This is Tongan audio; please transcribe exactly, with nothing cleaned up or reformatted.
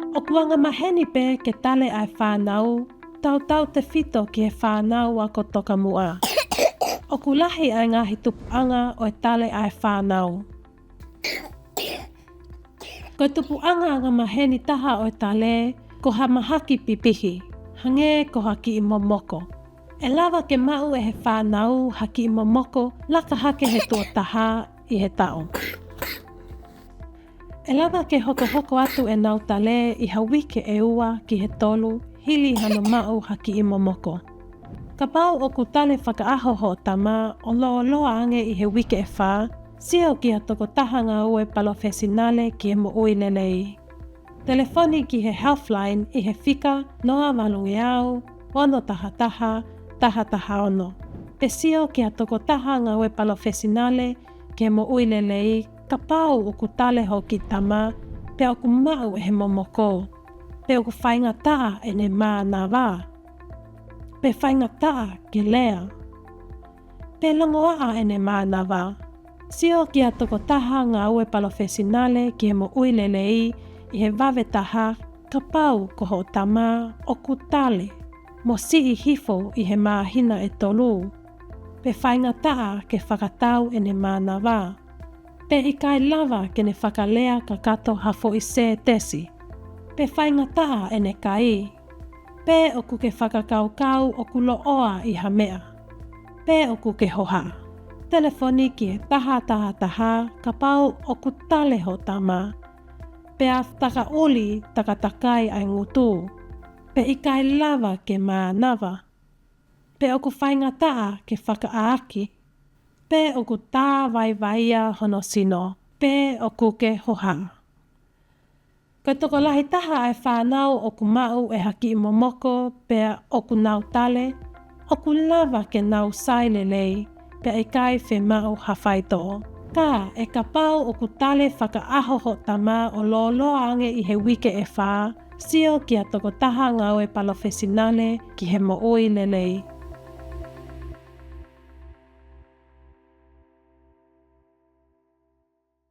ʻOku angamaheni pē ke tale ʻa e fānau, tautautefito ki he fānau ako tokamuʻa. ʻOku lahi ʻa e ngaahi tupuʻanga ʻo e tale ʻa e fānau. Ko e tupuʻanga angamaheni taha ʻo e tale, ko ha mahaki pipihi, hangē ko ha kiʻi momoko. ʻE lava ke maʻu ʻe he fānau ha kiʻi momoko laka hake he tuʻo taha ʻi he taʻu. ʻE lava ke hokohoko atu ʻenau tale ʻi ha uike ʻe ua ki he tolu hili hano maʻu ha kiʻi momoko. Kapau ʻoku tale fakaʻaho hoʻo tama ʻo lōloa ange ʻi he uike ʻe fā, sio ki ha tokotaha ngāue palofesinale ki he moʻui lelei. Telefoni ki he Healthline ʻi he fika noa valu ngeau, ono taha taha, taha taha ono. Pe sio ki ha tokotaha ngāue palofesinale ki he moʻui lelei kapau ʻoku tale hoʻo kiʻi tama pea ʻoku maʻu ʻe he momoko, pe ʻoku faingataʻa ʻene mānava, pe faingataʻa ke lea, pe longoaʻa ʻene mānava. Sio ki ha tokotaha ngāue palofesinale ki he moʻui lelei ʻi he vave taha kapau ko hoʻo tama ʻoku tale mo siʻi hifo ʻi he māhina ʻe tolu, pe faingataʻa ke fakatau ʻene mānava, pe ʻikai lava ke ne fakalea kakato ha foʻi sētesi, pe faingataʻa ʻene kai, pe ʻoku ke fakakaukau ʻoku loʻoa ʻi ha meʻa, pe ʻoku ke hohaʻa. Telefoni ki he taha taha taha kapau ʻoku tale hoʻo tama, pea takaʻuli takatakai ʻa e ngutu, pe ʻikai lava ke mānava, pe ʻoku faingataʻa ke fakaʻaaki, pe ʻoku tā vaivaia hono sino, pe ʻoku ke hohaʻa. Ko e tokolahi taha ʻa e fānau ʻoku maʻu ʻe ha kiʻi momoko pea ʻoku nau tale, ʻoku lava ke nau sai lelei pea ʻikai fiemaʻu ha faitoʻo. Ka ʻe kapau ʻoku tale fakaʻaho hoʻo tama ʻo lōloa ange ʻi he uike ʻe fā, sio ki ha tokotaha ngāue palofesinale ki he moʻui lelei.